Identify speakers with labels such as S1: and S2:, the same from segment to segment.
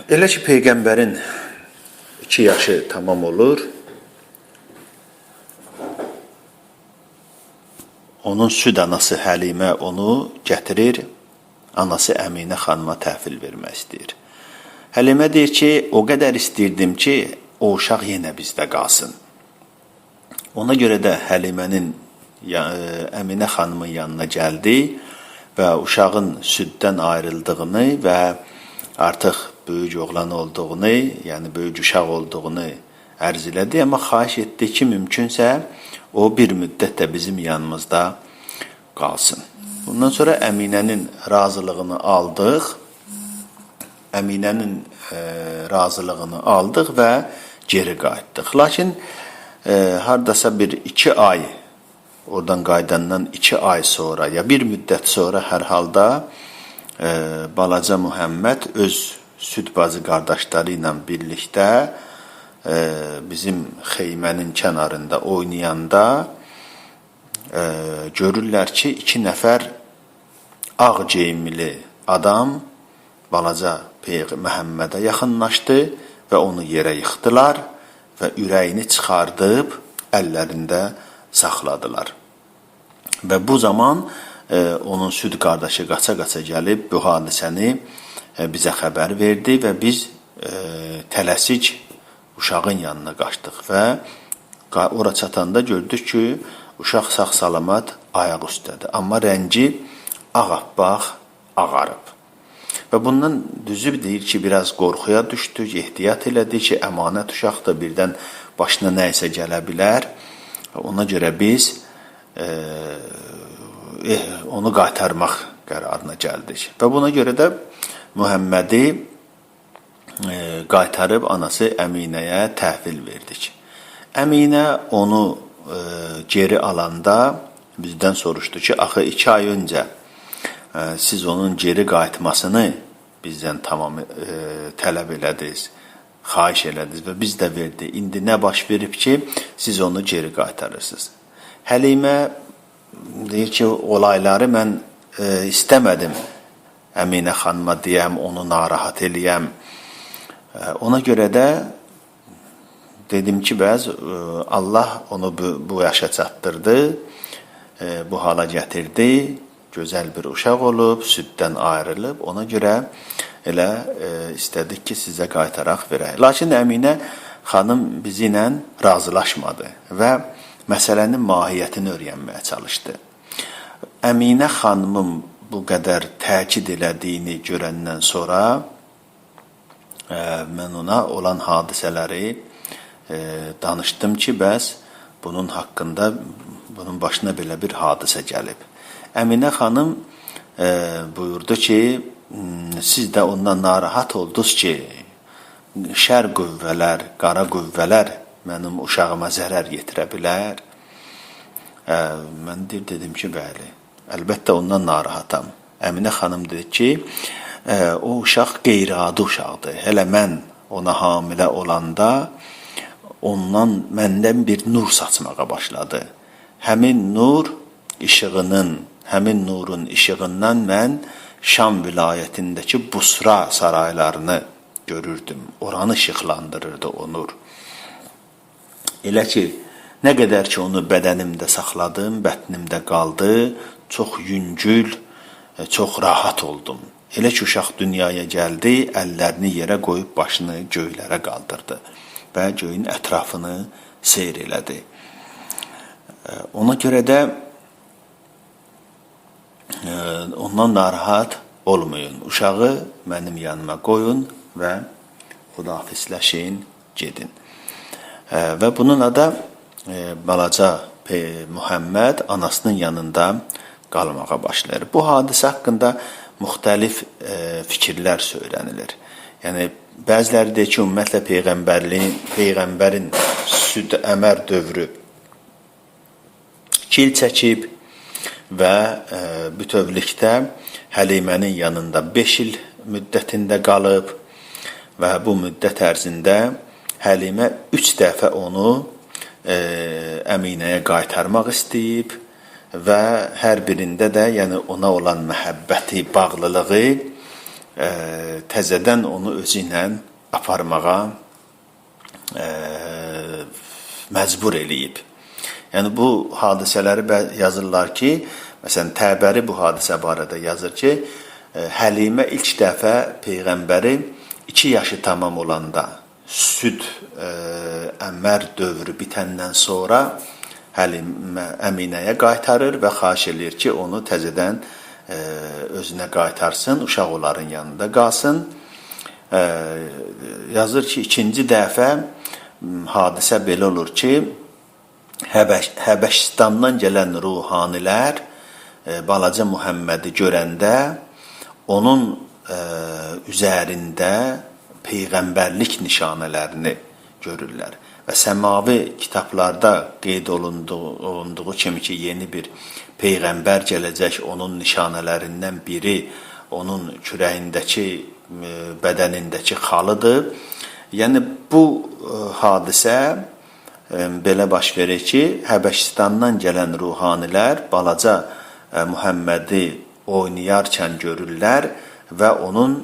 S1: Elə ki peyğəmbərin 2 yaşı tamam olur, onun süd anası Həlimə onu gətirir, anası Əminə xanıma təhvil vermək istəyir. Həlimə deyir ki, o qədər istəyirdim ki, o uşaq yenə bizdə qalsın. Ona görə də Həlimənin, Əminə xanımın yanına gəldi və uşağın süddən ayrıldığını və artıq böyük oğlan olduğunu, yəni böyük uşaq olduğunu ərz elədi. Amma xahiş etdi ki, mümkünsə o bir müddət də bizim yanımızda qalsın. Bundan sonra Əminənin razılığını aldıq. Əminənin razılığını aldıq və geri qayıtdıq. Lakin hardasa bir 2 ay, oradan qayıdandan 2 ay sonra ya bir müddət sonra hər halda balaca Muhammed öz süd bacı qardaşları ilə birlikdə bizim xeymənin kənarında oynayanda görürlər ki, 2 nəfər ağ geyimli adam balaca Məhəmmədə yaxınlaşdı və onu yerə yıxdılar və ürəyini çıxardıb əllərində saxladılar. Və bu zaman onun süd qardaşı qaça-qaça gəlib bu hadisəni bizə xəbər verdi və biz tələsik uşağın yanına qaçdıq və ora çatanda gördük ki, uşaq sağ-salamat ayaq üstədir. Amma rəngi ağappaq ağarıb. Və bundan düzü deyir ki, biraz qorxuya düşdük, ehtiyat elədik ki, əmanət uşaqdır, birdən başına nə isə gələ bilər. Ona görə biz onu qaytarmaq qərarına gəldik. Və buna görə də Muhammədi qaytarıb anası Əminəyə təhvil verdik. Əminə onu geri alanda bizdən soruşdu ki, axı 2 ay öncə siz onun geri qayıtmasını bizdən tamam tələb elədiniz, xahiş elədiniz və biz də verdik. İndi nə baş verib ki, siz onu geri qaytarırsınız? Həlimə deyir ki, olayları mən istəmədim Əminə xanıma deyəm, onu narahat eləyəm. Ona görə də dedim ki, bəz Allah onu bu yaşa çatdırdı, bu hala gətirdi. Gözəl bir uşaq olub, süddən ayrılıb. Ona görə elə istədik ki, sizə qaytaraq verək. Lakin Əminə xanım bizi ilə razılaşmadı və məsələnin mahiyyətini öyrənməyə çalışdı. Əminə xanımın bu qədər təkid elədiyini görəndən sonra mən ona olan hadisələri danışdım ki, bəs bunun haqqında, bunun başına belə bir hadisə gəlib. Əminə xanım buyurdu ki, siz də ondan narahat oldunuz ki, şər qüvvələr, qara qüvvələr mənim uşağıma zərər yetirə bilər. Mən dedim ki, bəli, əlbəttə ondan narahatam. Əminə xanım dedi ki, o uşaq qeyri-adi uşaqdır. Hələ mən ona hamilə olanda ondan məndən bir nur saçmağa başladı. Həmin nur işığının, həmin nurun işığından mən Şam vilayətindəki Busra saraylarını görürdüm. Oranı işıqlandırırdı o nur. Elə ki, nə qədər ki onu bədənimdə saxladım, bətnimdə qaldı, çox yüngül, çox rahat oldum. Elə ki, uşaq dünyaya gəldi, əllərini yerə qoyub başını göylərə qaldırdı və göyün ətrafını seyr elədi. Ona görə də ondan narahat olmayın. Uşağı mənim yanıma qoyun və xudafisləşin, gedin. Və bununla da balaca Muhammed anasının yanında qalmağa başlayır. Bu hadisə haqqında müxtəlif fikirlər söylənilir. Yəni bəziləri deyir ki, ümumiyyətlə peyğəmbərin süd əmər dövrü 2 il çəkib və bütövlükdə Həlimənin yanında 5 il müddətində qalıb və bu müddət ərzində Həlimə 3 dəfə onu Əminəyə qaytarmaq istəyib və hər birində də, yəni ona olan məhəbbəti, bağlılığı təzədən onu özü ilə aparmağa məcbur eləyib. Yəni bu hadisələri yazırlar ki, məsələn Təbəri bu hadisə barədə yazır ki, Həlimə ilk dəfə peyğəmbəri 2 yaşı tamam olanda süd əmər dövrü bitəndən sonra Həlimə Əminəyə qaytarır və xahiş eləyir ki, onu təzədən özünə qaytarsın, uşaq onların yanında qalsın. Yazır ki, ikinci dəfə hadisə belə olur ki, Həbəşistandan gələn ruhanilər balaca Muhəmmədi görəndə onun üzərində peyğəmbərlik nişanələrini görürlər. Və səmavi kitablarda qeyd olunduğu kimi ki, yeni bir peyğəmbər gələcək, onun nişanələrindən biri onun kürəyindəki, bədənindəki xalıdır. Yəni bu hadisə belə baş verir ki, Həbəşistandan gələn ruhanilər balaca Muhəmmədi oynayarkən görürlər və onun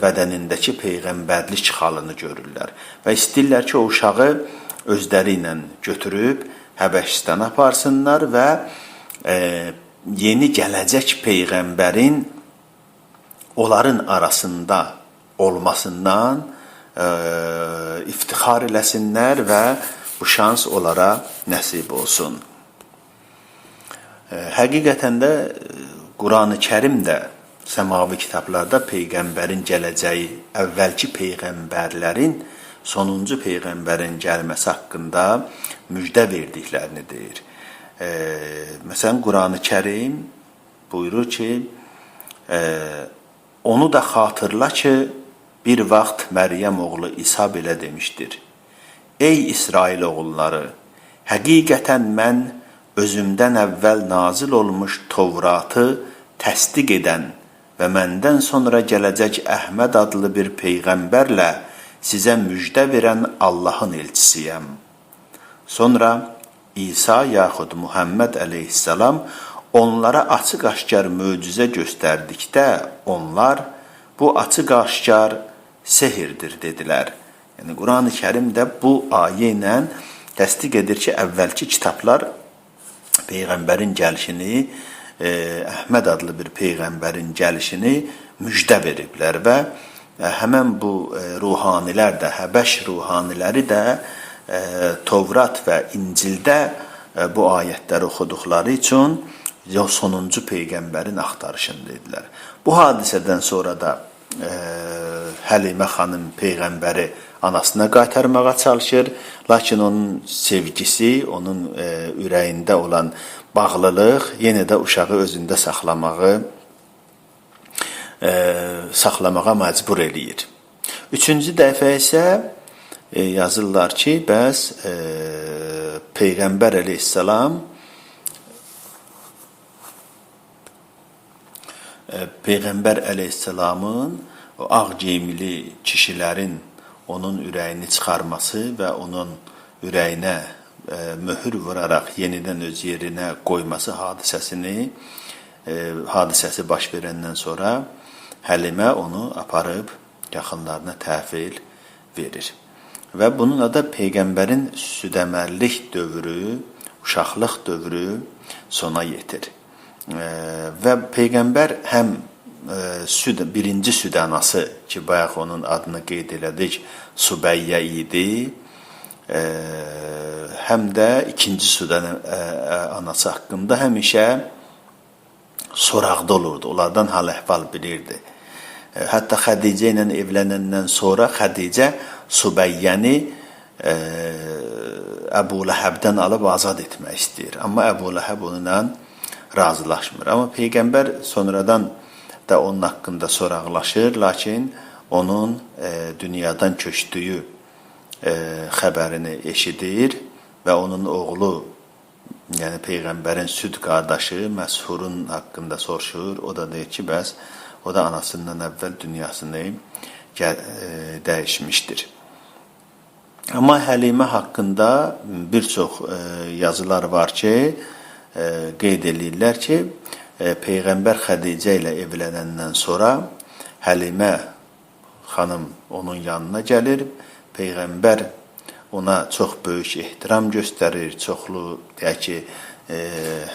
S1: bədənindəki peyğəmbərlik xalını görürlər. Və istəyirlər ki, o uşağı özləri ilə götürüb Həbəşistana aparsınlar və yeni gələcək peyğəmbərin onların arasında olmasından iftixar eləsinlər və bu şans onlara nəsib olsun. Həqiqətən də Qur'an-ı Kərim də səmavi kitablarda peyğəmbərin gələcəyi, əvvəlki peyğəmbərlərin sonuncu peyğəmbərin gəlməsi haqqında müjdə verdiklərini deyir. Məsələn, Qur'an-ı Kərim buyurur ki, onu da xatırla ki, bir vaxt Məryəm oğlu İsa belə demişdir. Ey İsrail oğulları, həqiqətən mən özümdən əvvəl nazil olmuş Tovratı təsdiq edən və məndən sonra gələcək Əhməd adlı bir peyğəmbərlə sizə müjdə verən Allahın elçisiyəm. Sonra İsa yaxud Muhammed əleyhissalam onlara açıq-aşkar möcüzə göstərdikdə onlar bu açıq-aşkar sehirdir dedilər. Yəni Qur'an-ı Kərim də bu ayə ilə təsdiq edir ki, əvvəlki kitablar peyğəmbərin gəlişini, Əhməd adlı bir peyğəmbərin gəlişini müjdə veriblər və həmən bu ruhanilər də, Həbəş ruhaniləri də Tovrat və İncildə bu ayətləri oxuduqları üçün sonuncu peyğəmbərin axtarışında idilər. Bu hadisədən sonra da Həlimə xanım peyğəmbəri anasına qaytarmağa çalışır, lakin onun sevgisi, onun ürəyində olan bağlılıq yenə də uşağı özündə saxlamağa məcbur eləyir. Üçüncü dəfə isə yazırlar ki, bəs Peyğəmbər əleyhissalamın o ağ geyimli kişilərin onun ürəyini çıxarması və onun ürəyinə möhür vuraraq yenidən öz yerinə qoyması hadisəsi baş verəndən sonra Həlimə onu aparıb yaxınlarına təhvil verir. Və bununla da Peyğəmbərin südəmərlik dövrü, uşaqlıq dövrü sona yetir. Və Peyğəmbər həm birinci süd anası ki, bayaq onun adını qeyd elədik, Subəyyə idi, həm də ikinci süd anası haqqında həmişə soraqda olurdu, onlardan hal-əhval bilirdi. Hətta Xədicə ilə evlənəndən sonra Xədicə Subəyyəni Əbu Ləhəbdən alıb azad etmək istəyir. Amma Əbu Ləhəb onunla razılaşmır. Amma Peyğəmbər sonradan da onun haqqında soraqlaşır, lakin onun dünyadan köçdüyü xəbərini eşidir və onun oğlu, yəni Peyğəmbərin süd qardaşı Məshurun haqqında soruşur. O da deyir ki, bəs o da anasından əvvəl dünyasını dəyişmişdir. Amma Həlimə haqqında bir çox yazılar var ki, qeyd eləyirlər ki, Peyğəmbər Xədicə ilə evlənəndən sonra Həlimə xanım onun yanına gəlir. Peyğəmbər ona çox böyük ehtiram göstərir, çoxlu deyək ki,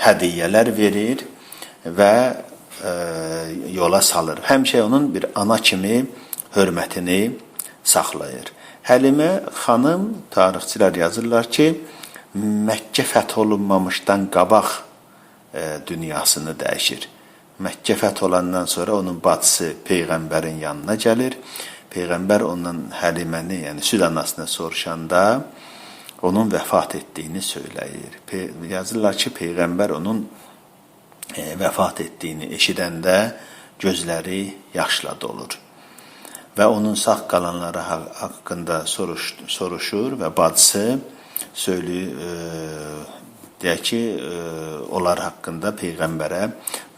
S1: hədiyyələr verir və yola salır. Həmişə onun bir ana kimi hörmətini saxlayır. Həlimə xanım, tarixçilər yazırlar ki, Məkkə fəth olunmamışdan qabaq dünyasını dəyişir. Məkkə fəth olandan sonra onun bacısı peyğəmbərin yanına gəlir. Peyğəmbər ondan Həliməni, yəni süd anasına soruşanda onun vəfat etdiyini söyləyir. Yazırlar ki, peyğəmbər onun vəfat etdiyini eşidəndə gözləri yaşla dolur. Və onun sağ qalanları haqqında soruşur və bacısı söyləyir, deyək ki, onlar haqqında peyğəmbərə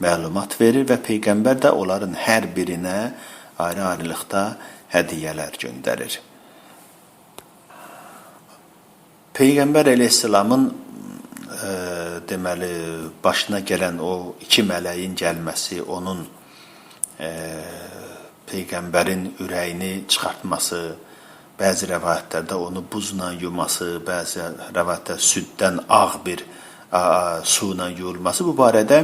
S1: məlumat verir və peyğəmbər də onların hər birinə ayrı-ayrılıqda hədiyyələr göndərir. Peyğəmbər əleyhissalamın deməli başına gələn o iki mələyin gəlməsi, onun peyğəmbərin ürəyini çıxartması, bəzi rəvayətlərdə onu buzla yuması, bəzi rəvayətdə süddən ağ bir su ilə yuyulması, bu barədə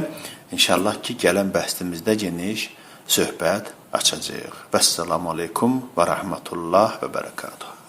S1: inşallah ki, gələn bəhsimizdə geniş söhbət açacağıq. Vəssalamu aleykum və rəhmətullah və bərəkatuhu.